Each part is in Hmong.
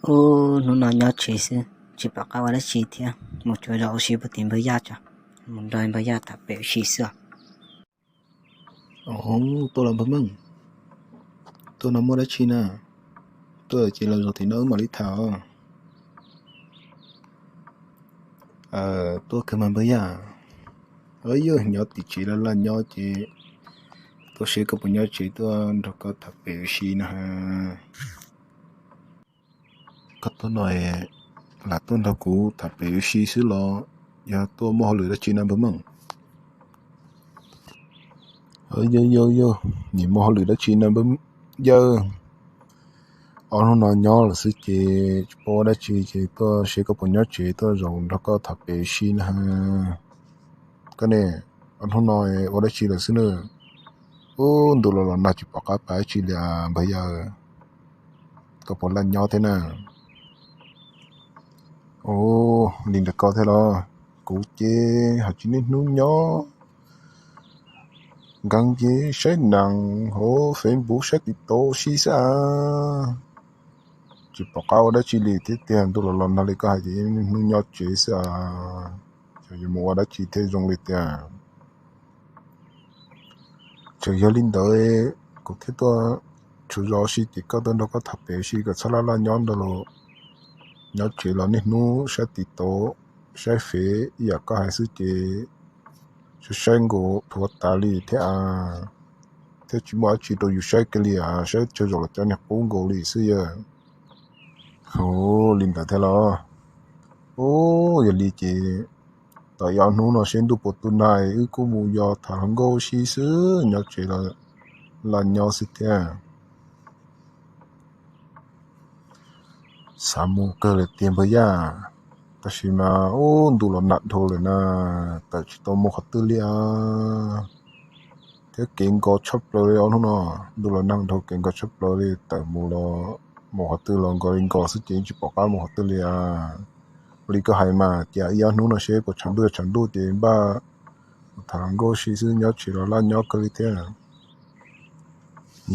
Ub, hnub no nyob tsev xwb, tsis pom qab ua dab tsi thiab, mus tsuav zos ua si puag tim npawg Yaj tso, mus nrog npawg Yaj tham pem ua si xwb os. Tuaj los npawg Meej, tuaj no muaj dab tsi na? Tuaj ces los zos tim no wb mam li tham os. Tuaj kawg mas npawg Yaj. Yog nyob tim tsev laj laj nyob ces tuaj seb koj puas nyob tsev tuaj nrog koj tham pem ua si no. Koj tuaj no lam tuaj nrog kuv tham pem ua si xwb los yog tuaj muaj hauj lwm dab tsi na npawg Meej? Yog yog yog, nim muaj hauj lwm dab tsi na npawg Yaj? Ob hnub no nyob lawm xwb ces tsis paub ua dab tsi ces tuaj seb koj puas nyob tsev tuaj zaum nrog koj tham pem ua si na. Koj ne, ob hnub no ua dab tsi lawm xwb na? Ub, ntu los los nag tsis pom qab pais dab tsi li npawg Yaj. Koj puas laj nyob thiab na? Ub, li ntawd koj thiab los? Kuv ces hais tsis niaj hnub nyob nkees ces saib nees hauv Facebook saib TikTok si xwb as. Tsis pom qab ua dab tsi li thiab tiag, ntu los los nag li koj hais ces niaj hnub nyob tsev xwb as. Xyov yuav mus ua dab tsi thiaj zoo li tiag. Tseem yog li ntawd, kuv thiaj tuaj tsuav zos si ces koj tuaj nrog koj tham pem si kom txhob laj laj nyob ntag los. Nyob tsev los niaj hnub saib TikTok, saib Fev ib yam koj hais xwb ces saib saib nkaus thuav tas li thiab, thiab tsis muaj dab tsi rau yus saib kiag li, saib tsawg zaum los cov niag qub nkaus li xwb yog. Hu, li ntawd thiab los? Ub, yog li ces tos ib ob hnub no seb ntuj puas tu nag wb kuj mus yos tham hluas nkauj si xwb, nyob tsev los laj nyob xwb thiab. Xav mus kawg lawm tiag npawg Yaj, tab sis mas ub, ntu los nag dhau lawm na, tawm tsis tau mus qhov twg li thiab kev nkos tshaj plaws li ob hnub no. Ntu los nag dhau kev nkos tshaj plaws li, tawm mus los mus qhov twg los nkos li nkos xwb ces tsis pom qab mus qhov twg li. Ua li koj hais mas, cia ib ob hnub no seb puas tshav ntuj, tshav ntuj ces npaj tham hluas nkauj si xwb, nyob tsev los laj nyob kawg li thiab.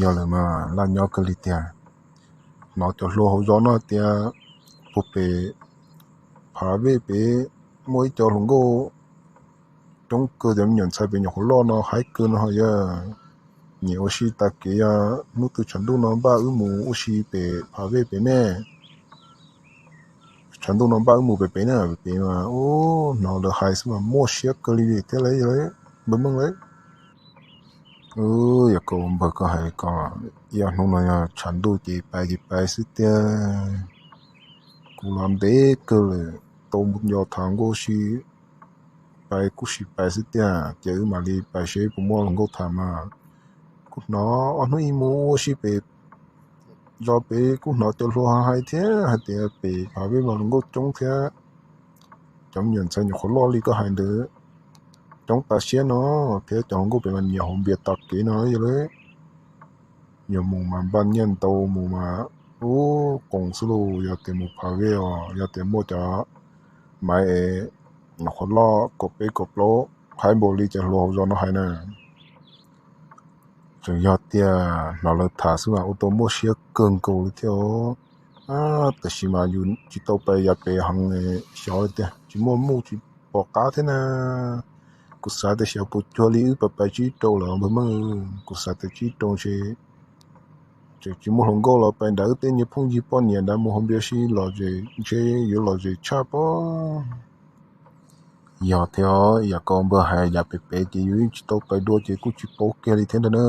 Yog lawm mas laj nyob kawg li tiag. Hnov cov hluas hauv zos no tias puag pem Phav Vej pem muaj ib co hluas nkauj coob kawg, cov me nyuam ntxhais pem nyuam qhuav loj no haib kawg no yog. Nyiam ua si tas kev, yog hnub twg tshav ntuj no npaj wb mus ua si pem Phav Vej pem ne. Tshav ntuj no npaj wb mus pem pem na, pem pem mas ub, hnov lawv hais xwb mas muaj siab kawg li thiab lauj npawg Meej lauj. Yog koj ua npawg koj hais li ko, ib ob hnub no yog tshav ntuj ces pais ces pais xwb tiag. Kuv los ntev kawg lawm, tau mus yos tham nkauj si, pais kuj sim pais xwb tiag, ces wb mam li pais seb puas muaj hluas nkauj tham mas. Kuv hnov ob hnub ib mus ua si pem zos pem kuj hnov cov hluas hais thiab hais tias pem Phav Vej mas hluas nkauj coob thiab. Cov me nyuam ntxhais nyuam qhuav loj li koj hais ntawd coob tas siab no, thiab cov hluas nkauj pem mas nyiam haus npias tas kev no yog lauj. Yog mus mas npaj nyiaj ntau, mus mas ub qoos xwb lauj. Yog tias mus Phav Vej os, yog tias muaj cov maiv es nyuam qhuav loj kaum peb kaum plaub haib npaum li cov hluas hauv zos no hais na. Tseem yog tias hnov lawv tham xwb mas ua tau muaj siab kawg nkaus li thiab os. Tab sis mas yus tsis tau pais yav pem heev, xyov tiag, tsis muaj muj tsis pom qab thiab na. Kuv xav tias xyov puas cuag li wb pais pais tsib rau lawm npawg Meej, kuv xav tias tsib rau ntshe tseem tsis muaj hluas nkauj los pais nrad wb tej niag phooj ywg poj niam nrad mus haus npias si lom zem ntshe yuav lom zem tshaj pob. Yog thiab, yam koj npawg hais yav pem pem ces yus yeej tsis tau pais dua ces kuj tsis paub kiag li thiab ntag na.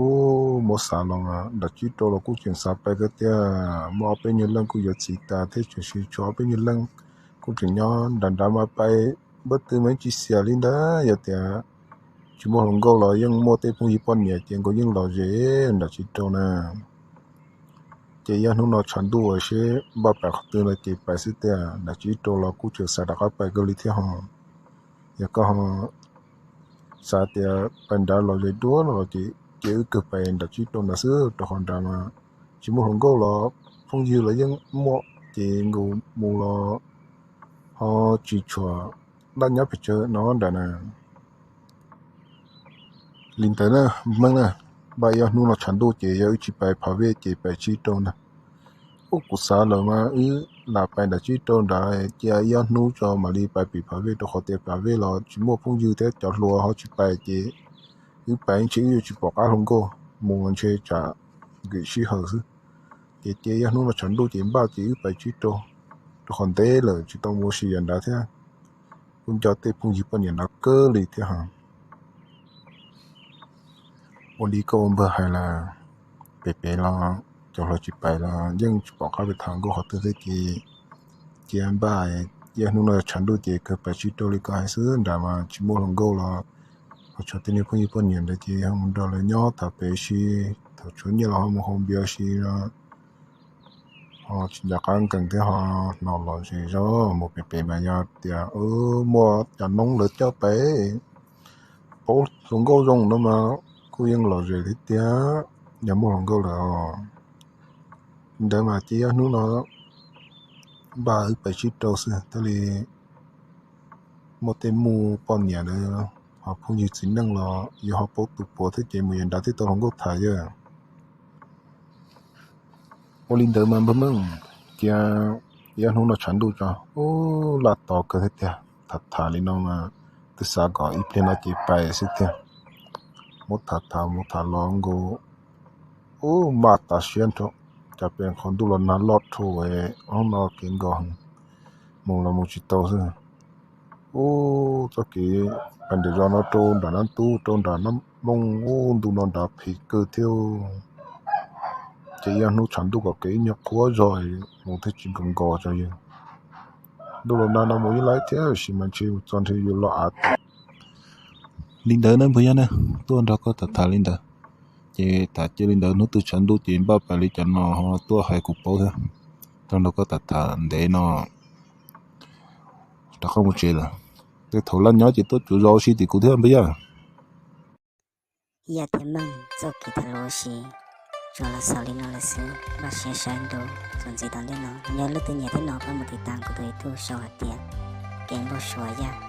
Ub, muab xav los nram tsib rau los kuj tseem xav pais kawg tiag, muaj ob peb nyuag leej kuj yuav txiv tas thiab tseem sib tshuav ob peb nyuag leej kuj tseem nyob nrad nrad mas pais npawb tw mas yeej tsis xiam li ntag. Yog tias tsis muaj hluas nkauj los yeej muaj tej phooj ywg poj niam ces nkaus yeej lom zem nram tsib rau na. Ces yog hnub no tshav ntuj seb npaj pais qhov twg no ces pais xwb tiag, nram tsib rau los kuj tseem xav rov qab pais kawg li thiab ho. Yog koj ho xav tias pais nrad lom zem dua no los ces cia wb kawg pais nram tsib rau nrad xwb, rau qhov nrad mas tsis muaj hluas nkauj los phooj ywg los yeej muaj ces nkaus mus los ho tsis tshua laj nyob pes tsawg no nrad na. Li ntawd na, Meej na, npaj ib ob hnub no tshav ntuj ces yog wb tsis pais Phav Vej ces pais tsib rau ntag. Ub, kuv xav lawm mas wb lam pais nram tsib rau nrad cia ib ob hnub tso mam li pais pem Phav Vej, rau qhov tias Phav Vej los tsis muaj phooj ywg thiab cov hluas ho tsis pais ces wb pais ntshe wb yuav tsis pom qab hluas nkauj, mus ntshe tsam nkim sij hawm xwb. Ces cia ib ob hnub no tshav ntuj ces npaj ces wb pais tsib rau, rau qhov ntev lawm tsis tau mus ua si yav nrad thiab. Kuj nco tej phooj ywg poj niam nrad kawg li thiab hos. Ua li koj ua npawg hais lawm, pem pem los cov hluas tsis pais los yeej tsis pom qab pes tham nkauj qhov twg thiab ces cia npaj, ib ob hnub no tshav ntuj ces kawg pais tsib rau li koj hais xwb, nram mas tsis muaj hluas nkauj los ho tshuav tej niag phooj ywg poj niam ntawd ces ho mus nrog lawv nyob tham pem si, thaum tshuav nyiaj los ho mus haus npias si no. Ho tsis nco qab nkees thiab ho hnov lom zem zog mus pem pem mas yog tias muaj cov noob lawv coj pais paub hluas nkauj zoo no mas kuj yeej lom zem thiab tiag, yog muaj hluas nkauj lawm os. Li ntawd mas cia ib ob hnub no npaj wb pais tsib rau xwb thiaj li muaj tej mus poj niam ntawd ho phooj ywg txiv neej los yuav ho paub tus puav thiab ces mus yav nrad thiaj tau hluas nkauj tham yawg. Ua li ntawd mas npawg Meej, cia ib ob hnub no tshav ntuj tso, ub, laj tos kawg thiab tiag, tham tham li no mas twb xav kom ib pliag no ces pais xwb tiag. Muab tham tham mus tham los nkaus, ub, maj tas siab nrho, cas pem qhov ntuj los nag loj dhau, hnub no kev nkaus heev, mus los mus tsis tau xwb. Ub, txoj kev pais nram zos no rau nram Nab Tub rau nram Nab Mooj, ub, ntu no nrad phem kawg thiab. Ces ib ob hnub tshav ntuj kom kev ib nyuag qhuav zog mus thiaj tsis nkaus nkaus tso yawg. Ntuj los nag no mus ib laib thiab sis mas ntshe mus txog ntshe yuav los av tas. Li ntawd na npawg Yob na, tuaj nrog koj tham tham li ntawd. Ces tham cia li ntawd, hnub twg tshav ntuj ces npaj pais li cas no ho tuaj hais kuv paub thiab. Tuaj nrog koj tham tham ntev no rov qab mus tsev lawm. Tej thaum laj nyob ces tuaj tsuav zos ua si tim kuv thiab npawg Yob. Yog thiab Meej, txoj kev tham lus ua si tsuas los xaus li no lawm xwb, npaj siab saib ntu txuas ntxiv tom ntej no. Yog leej twg nyiam thiab no pab mus tiv tas kuv tus YouTube sau hais tias Kev Npauj Suav Yaj.